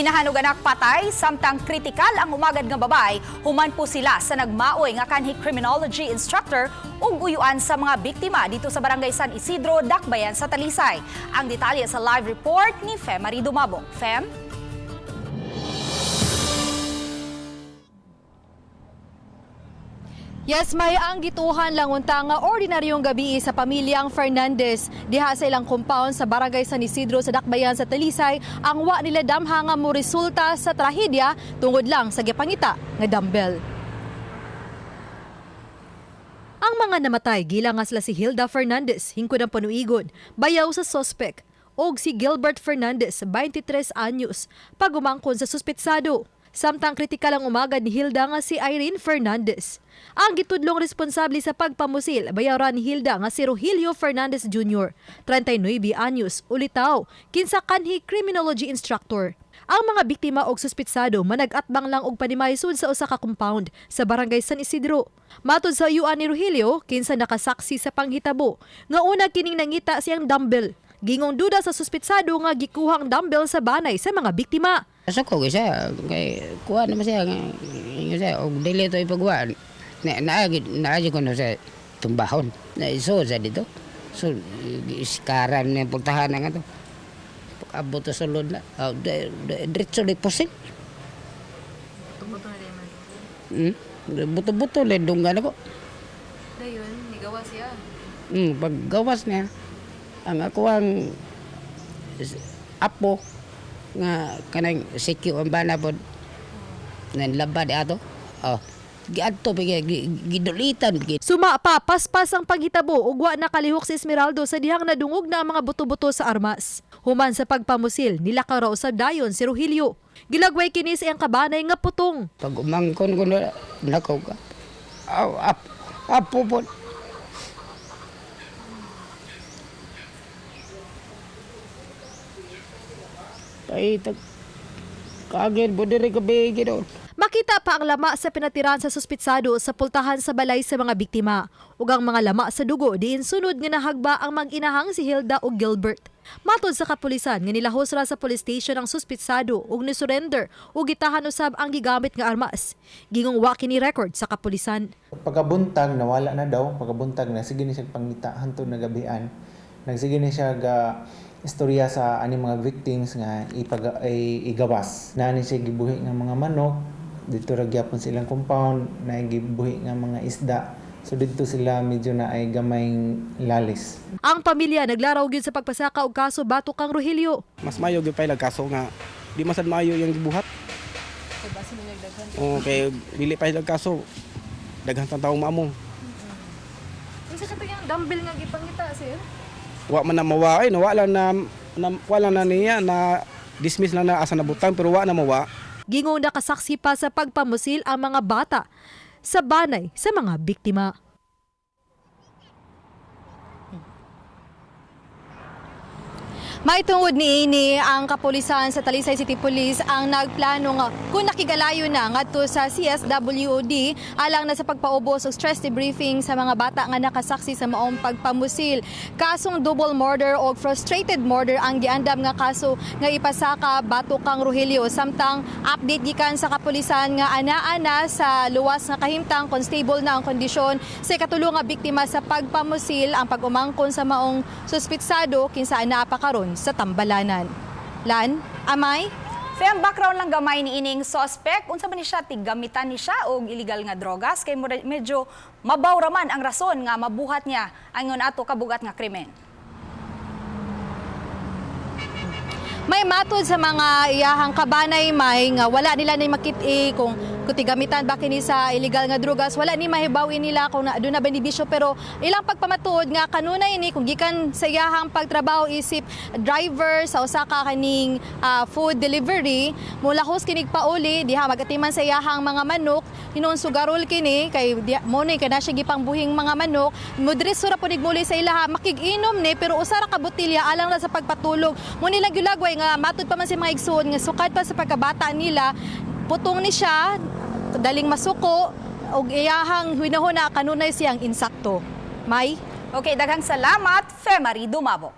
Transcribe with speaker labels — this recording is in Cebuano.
Speaker 1: Inahan og anak patay samtang kritikal ang umagad nga babay, human po sila sa nagmaoy nga kanhi criminology instructor ug uyuan sa mga biktima dito sa Barangay San Isidro, Dakbayan sa Talisay. Ang detalye sa live report ni Fem Marie Dumabong. Fem?
Speaker 2: Yes, may ang gituhan lang unta nga ordinaryong gabi sa pamilyang Fernandez diha sa ilang compound sa Barangay San Isidro sa Dakbayan sa Talisay ang wa nila damha nga mo resulta sa trahedya tungod lang sa gipangita nga dumbbell. Ang mga namatay gilang nga sila si Hilda Fernandez, hingkod ang panuigon, bayaw sa suspect, og si Gilbert Fernandez, 23 anyos, pagumangkon sa suspetsado. Samtang kritikal ang umagad ni Hilda nga si Irene Fernandez. Ang gitudlong responsable sa pagpamusil, bayaran ni Hilda nga si Rogelio Fernandez Jr., 39 anyos, ulitaw, kinsa kanhi criminology instructor. Ang mga biktima og suspitsado manag-atbang lang og panimaysod sa usa ka compound sa Barangay San Isidro. Matod sa uyuan ni Rogelio, kinsa nakasaksi sa panghitabo nga una kining nangita siyang dumbbell. Gingong duda sa suspitsado nga gikuha ang dumbbell sa banay sa mga biktima.
Speaker 3: Sa ko siya kay kuha naman siya nga ingon siya og dili to ipagwa na naagi naagi ko no sa tumbahon na iso sa dito, so iskaran na pultahan na nga to abot sa sulod na, oh, diretso di pusil. Buto-buto le dunggan ako.
Speaker 2: Dayon, nigawa siya.
Speaker 3: Paggawas niya ang ako ang apo nga kanang sikyo ang bana pod nan laba di ato, oh, giadto pa gidulitan gi.
Speaker 2: Suma pa, paspas ang paghitabo ug wa nakalihok si Esmeraldo sa dihang nadungog na ang mga buto-buto sa armas. Human sa pagpamusil, nilakaw ra usab dayon si Rogelio. Gilagway kini sa iyang kabanay nga putong.
Speaker 3: Pag umangkon ko na nakaw ka. Aw, apo po. Ay, tag kagin po diri gabi ginoon.
Speaker 2: Makita pa ang lama sa pinatiran sa suspitsado sa pultahan sa balay sa mga biktima ug ang mga lama sa dugo diin sunod nga nahagba ang mag-inahang si Hilda ug Gilbert. Matod sa kapulisan nga nilahos ra sa police station ang suspitsado ug ni-surrender ug gitahan usab ang gigamit nga armas. Gingong wa kini record sa kapulisan.
Speaker 4: Pagkabuntag nawala na daw, pagkabuntag na sige ni siya pangita hantod na gabian. Nagsige ni siya ga istorya sa ani mga victims nga ipag ay, igawas. Na ni siya gibuhi nga mga manok dito ra gyapon silang compound na gibuhi nga mga isda. So didto sila medyo na ay gamayng lalis.
Speaker 2: Ang pamilya naglaraw gyud sa pagpasaka og kaso batok kang Rogelio.
Speaker 5: Mas mayo gyud pa kaso nga di masad maayo yung gibuhat. Oo, kay dili pa ilag kaso daghan tang taong maamong.
Speaker 2: Unsa ka yung dumbbell nga gipangita sir?
Speaker 5: Wa man na mawa ay nawa lang na, na wala na niya na dismiss lang na asa nabutang pero wa na mawa.
Speaker 2: Gingong nakasaksi pa sa pagpamusil ang mga bata sa banay sa mga biktima. Maitungod ni ini ang kapulisan sa Talisay City Police ang nagplano nga kung nakigalayo na ngadto sa CSWOD alang na sa pagpaubos og stress debriefing sa mga bata nga nakasaksi sa maong pagpamusil. Kasong double murder o frustrated murder ang giandam nga kaso nga ipasaka batok kang Rogelio, samtang update gikan sa kapulisan nga ana-ana sa luwas nga kahimtang, constable na ang kondisyon sa ikatulo nga biktima sa pagpamusil ang pag-umangkon sa maong suspitsado kinsa anaa pa karon sa tambalanan. Lan, Amay?
Speaker 1: Fem, background lang gamay ni ining suspect. Unsa man ni siya, tiggamitan ni siya og illegal nga drogas kay medyo mabaw raman ang rason nga mabuhat niya ang ato kabugat nga krimen.
Speaker 2: May matod sa mga iyahang kabanay may nga wala nila ni makit-i kung gamitan ba kini sa illegal nga drugas, wala ni mahibaw nila kung na, doon na benepisyo, pero ilang pagpamatuod nga kanunay ni kung gikan sa iyahang pagtrabaho isip driver sa usa ka kaning food delivery, mulahos kinig pauli diha magatiman sa iyahang mga manok, hinuon sugarol kini kay mo ni kana siya gipangbuhing mga manok, mudriso ra punig muli sa ilaha, makig-inom ni pero usa ra ka botelya alang ra sa pagpatulog mo nilang gilagway nga matud pa man sa mga igsoon nga sukad pa sa pagkabata nila putong ni siya, daling masuko og iyahang hinahuna kanunay siyang insakto. May
Speaker 1: Okay, daghang salamat, Femary Dumabo.